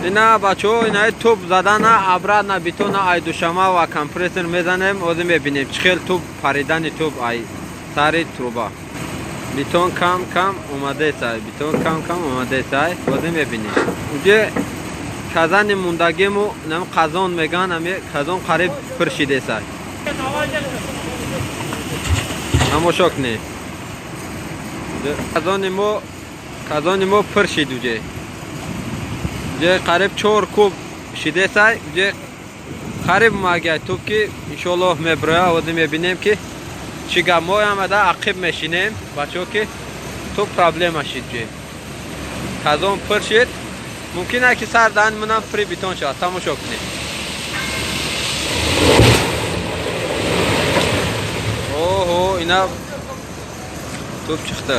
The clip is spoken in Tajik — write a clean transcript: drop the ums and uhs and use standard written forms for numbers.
Ина бачаҳо, инаи туп задана обратно бетона ай душама ва компрессор мезанем. Ҳозир мебинем, чӣ хел туп паридани туп ай сари труба. Бетон кам кам омадесай, бетон кам кам омадесай. Ҳозир мебинем. Уже казани мондагиму нам қазон меган, ами казон қариб пур шидесай. Тамошо кунед. Казони мо пур шид уже. Уже қариб 4 куб шидесай, уже қариб магай туп ки иншоаллоҳ меброя. Ҳозир мебинем, ки чӣ гап. Мо омада ақиб мешинем, бачаҳо, ки туп проблема шид. Уже казон пур шид, мумкин аст, ки сар даҳани манам пури бетон шавад. Тамошо кунед. Оҳо, ина туп чиқта.